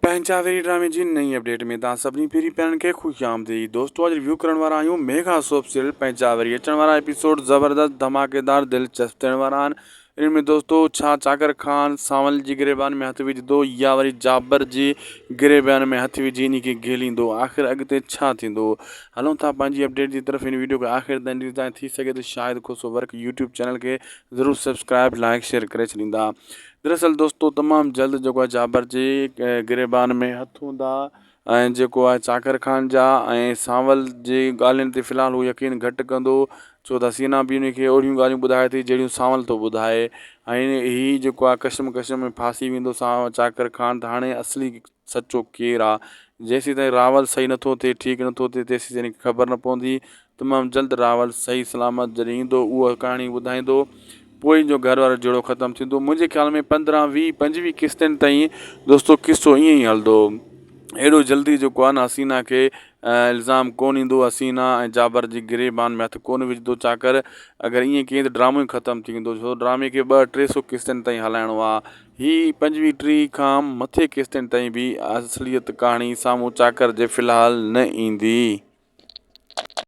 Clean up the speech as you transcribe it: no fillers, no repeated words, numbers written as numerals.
پنهنجا ويري ڊرامي جي نئين اپڊيٽ ۾ توهان سڀني پيري پيارن کي خوش آمديد دوستو اڄ ريويو ڪرڻ وارا آهيون ميگا سوپ سيريل پنهنجا ويري اچڻ وارا ايپيسوڊ زبردست ڌماڪيدار دلچسپ ٿيڻ وارا آهن ان ۾ دوستو ڇا چاڪر خان سانول جي گريبان ۾ هٿ وجهندو يا وري جابر جي گريبان ۾ هٿ وجهي ان کي گهليندو آخر اڳتي ڇا ٿيندو هلون ٿا پنهنجي اپڊيٽ جي طرف ان ويڊيو کي آخر تائين ڏسندا ٿي سگهي ته Shahid Khoso work YouTube channel کي ضرور سبسڪرائب لائڪ شيئر ڪري ڇڏيندا دراصل دوستو تمام جلد جيڪو آهي جابر جي گريبان ۾ هٿ هوندا ۽ جيڪو آهي چاڪر خان جا ۽ سانول جي ڳالهين تي في الحال هو يقين گهٽ ڪندو ڇو ته حسينا به ان کي اهڙيون ڳالهيون ٻڌائي ٿي جهڙيون سانول ٿو ٻڌائي ۽ هي جيڪو آهي ڪشم ڪشم ۾ ڦاسي ويندو سا چاڪر خان ته هاڻي اصلي سچو ڪير آ جيسين تائين راول صحيح نٿو ٿئي ٺيڪ نٿو ٿئي تيسين تائين خبر نه پوندي تمام جلد راول صحيح سلامت جڏهن ايندو اهو ڪهاڻي ٻڌائيندو پوء جو گهر وارو جهيڙو ختم ٿيندو منهنجي خيال ۾ پندرهن ويهه پنجويهه قسطن تائين دوستو قصو ائين ئي هلندو اهڙو جلدي جيڪو آهي نه حسينا کي الزام ڪون ايندو حسينا ۽ جابر جي گريبان ۾ هٿ ڪون وجهندو چاڪر اگر ائين ڪيئي ته ڊرامو ئي ختم ٿي ويندو ڇو ڊرامي کي ٻه ٽي سو قسطن تائين هلائڻو آهي هي پنجويهه ٽيهه کان مٿي قسطن تائين به اصليت ڪهاڻي سامهون چاڪر جي في الحال نه ايندي.